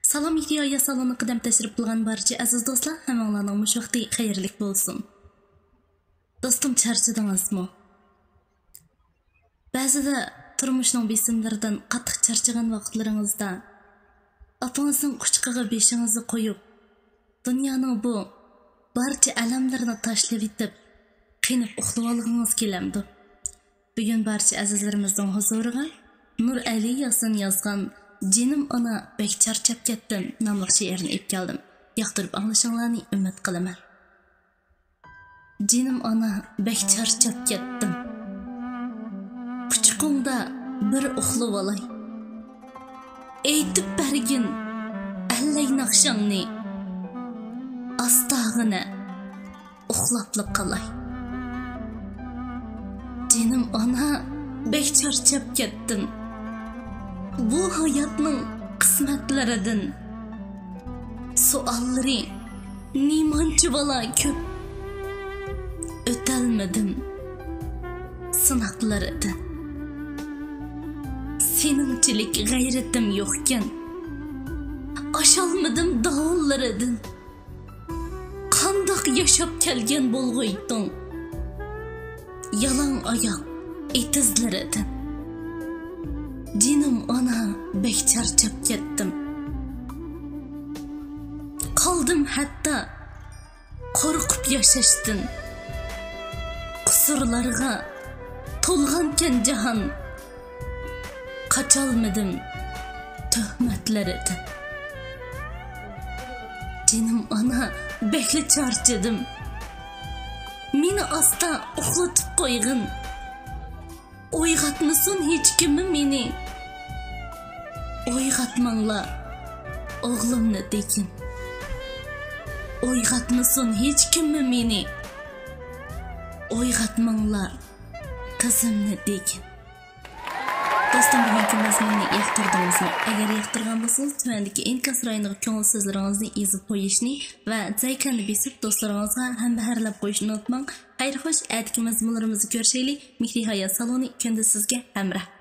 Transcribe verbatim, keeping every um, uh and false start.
سالام، مېھرى ھايات سالونىغا قەدەم تەشرىپ قىلغان بارچە ئەزىز دوستلار، ھەممىڭلارنىڭ مۇشۇ ۋاقتى خەيرلىك بولسۇن. دوستۇم، چارچىدىڭىزمۇ؟ بەزىدە تۇرمۇشنىڭ بېسىملىرىدىن قاتتىق چارچىغان ۋاقىتلىرىڭىزدا ئاپىڭىزنىڭ قۇچىقىغا بېشىڭىزنى قويۇپ، دۇنيانىڭ بۇ بارچە ئەلەملىرىنى تاشلىۋېتىپ، قېنىپ ئۇخلىۋالغۇڭىز كېلەمدۇ؟ بۈگۈن بارچە ئەزىزلىرىمىزنىڭ ھۇزۇرىغا نۇرئەلى ياسىن يازغان جېنىم ئانا بەك چارچاپ كەتتىم ناملىق شېئىرنى ئېلىپ كەلدىم. ياقتۇرۇپ ئاڭلىشىڭلارنى ئۈمىد قىلىمەن. جېنىم ئانا، بەك چارچاپ كەتتىم. قۇچىقىڭدا بىر ئۇخلىۋالاي. ئېيتىپ بەرگىن ئەللەي ناخشاڭنى، ئاستاغىنە ئۇخلاپلا قالاي. جېنىم ئانا، بەك چارچاپ كەتتىم. بۇ ھاياتنىڭ قىسمەتلىرىدىن سوئاللىرى نېمانچە بالا كۆپ. ئۆتەلمىدىم سىناقلىرىدىن. سېنىڭچىلىك غەيرىتىم يوقكەن. ئاشالمىدىم داۋانلىرىدىن. قانداق ياشاپ كەلگەن بولغۇيتتۇڭ يالاڭ ئاياق ئېتىزلىرىدىن. جېنىم ئانا، بەك چارچاپ كەتتىم. قالدىم ھەتتا قورقۇپ ياشاشتىن. قۇسۇرلارغا تولغانكەن جاھان. قاچالمىدىم تۆھمەتلىرىدىن. جېنىم ئانا، بەكلا چارچىدىم. مېنى ئاستا ئۇخلىتىپ قويغىن. ئويغاتمىسۇن ھېچكىممۇ مېنى. ئويغاتماڭلار ئوغلۇمنى دېگىن. ئويغاتمىسۇن ھېچكىممۇ مېنى. ئويغاتماڭلار قىزىمنى دېگىن. دوستۇم، بۈگۈنكى مەزمۇننى ياقتۇردىڭىزمۇ؟ ئەگەر ياقتۇرغان بولسىڭىز، تۆۋەندىكى ئىنكاس رايونىغا كۆڭۈل سۆزلىرىڭىزنى يېزىپ قويۇشنى ۋە زەيكەننى بېسىپ، دوستلىرىڭىزغا ھەمبەھىرلەپ قويۇشنى ئۇنتۇماڭ. خەير خوش، ئەتىكى مەزمۇنلىرىمىزدا كۆرۈشەيلى. مېھرى ھايات سالونى كۈندە سىزگە ھەمراھ.